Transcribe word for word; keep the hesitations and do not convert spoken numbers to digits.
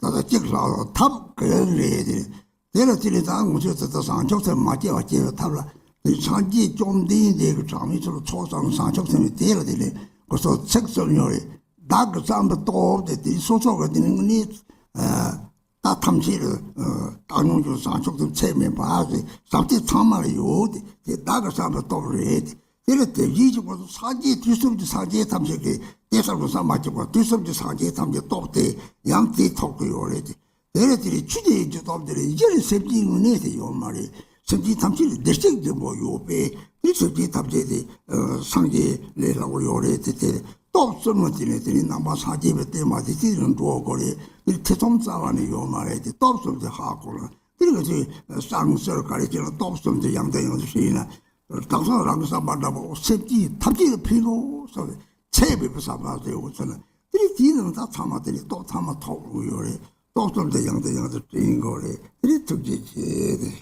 ད་ལྟ་གཅིག་ལྷག་ལ་ཐབས་ག་ཡང་རེད་དེ། དེ་ལ་དེ་ནས་ད་ང་ཚོས་ད་ལྟ་བཟང་ཕྱོགས་ཚད་མ་སྐྱེ་བ་སྐྱེ་བའི་ཐབས་ལ་དེ་སངས་རྒྱས་བཅོམ་ལྡན་འདས་ཀྱི་གྲངས་མེད་ཚོ་ལ་ཚོགས་བསགས་ནས་བཟང་ཕྱོགས་ཚད་མེད་དེ་ལ་དེ་ནས་གོ་སོགས་ཚིག་གསུམ་ཡོད་རེད། བདག་གིས་བསམ་པའི་སྟོབས་དེ་དེ་སོ་སོ་གི་དེ་ནས་ནི་ད་ཐམས་ཅད་ལ་བཏང་མྱོང་བྱུང་བཟང་ཕྱོགས་ཚད་མེད་པ་ཟེར་བསམ་དེ་ཚང་མ་ལ་ཡོད་དེ་དེ་བདག་གིས་བསམ་པའི་སྟོབས་རེད། དེ་ལ་དེ་བཞིན་གྱི་སྐབས་སུ་སངས་རྒྱས་དུས་གསུམ་གྱི་སངས་རྒྱས་ཐམས་ཅད་ཀྱིས་དེ་ལྟར་དུ་བསམ་མ་ཁྱབ་པ་དུས་གསུམ་གྱི་སངས་རྒྱས་ཐམས་ཅད་སྟོབས་དེ་ཡང་དེ་ཐོབ་ཀྱི་ཡོད་རེད་དེ། དེ་ལས་དེ་ལས་ཆུ་དེ་ཡི་སྟོབས་དེ་ལས་གཞི་ལས་སེམས་ཅན་དངོས་གནས་དེ་ཡོད་མ་རེད། སེམས་ཅན་ཐམས་ཅད་ལ་བདེ་གཤེགས་སྦྱིན་པོ་ཡོད་པས་དེ་སེམས་ཅན་ཐམས་ཅད་དེ་སངས་རྒྱས་ལས་སླ་པོ་ཡོད་རེད་དེ། དེ་སྟོབས་གསུམ་ལ་དེ་ནས་དེ་ནས་རྣམ་པ་སངས་རྒྱས་པའི་བསྟན་པ་དེ་དེ་ལ་འགྲོ་དགོས་རེད། དེ་ཐེ་ཚོམ་རྩ་བ་ནས་ཡོད་མ་རེད་དེ། སྟོབས་གསུམ་དེ་ཧ་གོ་ལ་དེ་ལ་ང་ཚོས་བསང་གསོལ་ག་རེ་བྱས་ན་སྟོབས་གསུམ་དེ་ཡང་དང་ཡང་དུ་བྱས་ན། བདག་སོགས་རང་གི་བསམ་པ་འདྲ་པོ་སེམས་ཅན་ཐམས་ཅད་ལ་ཕན་ལོ་བསམ་པའི་ཚད་མེད་པའི་བསམ་པ་དེ་ཡོད་ཚེ་ན་དེ་ནི་དེའི་ནང་ད་ཚང་མ་དེ་ནི་སྟོབས་ཚང་མ་ཐོབ་དགོས་ཡོད་རེད། སྟོབས་གསུམ་དེ་ཡང་དང་ཡང་དུ་དྲན་དགོས་རེད། དེ་ནི་ཐུགས་རྗེ་ཆེ་རེད།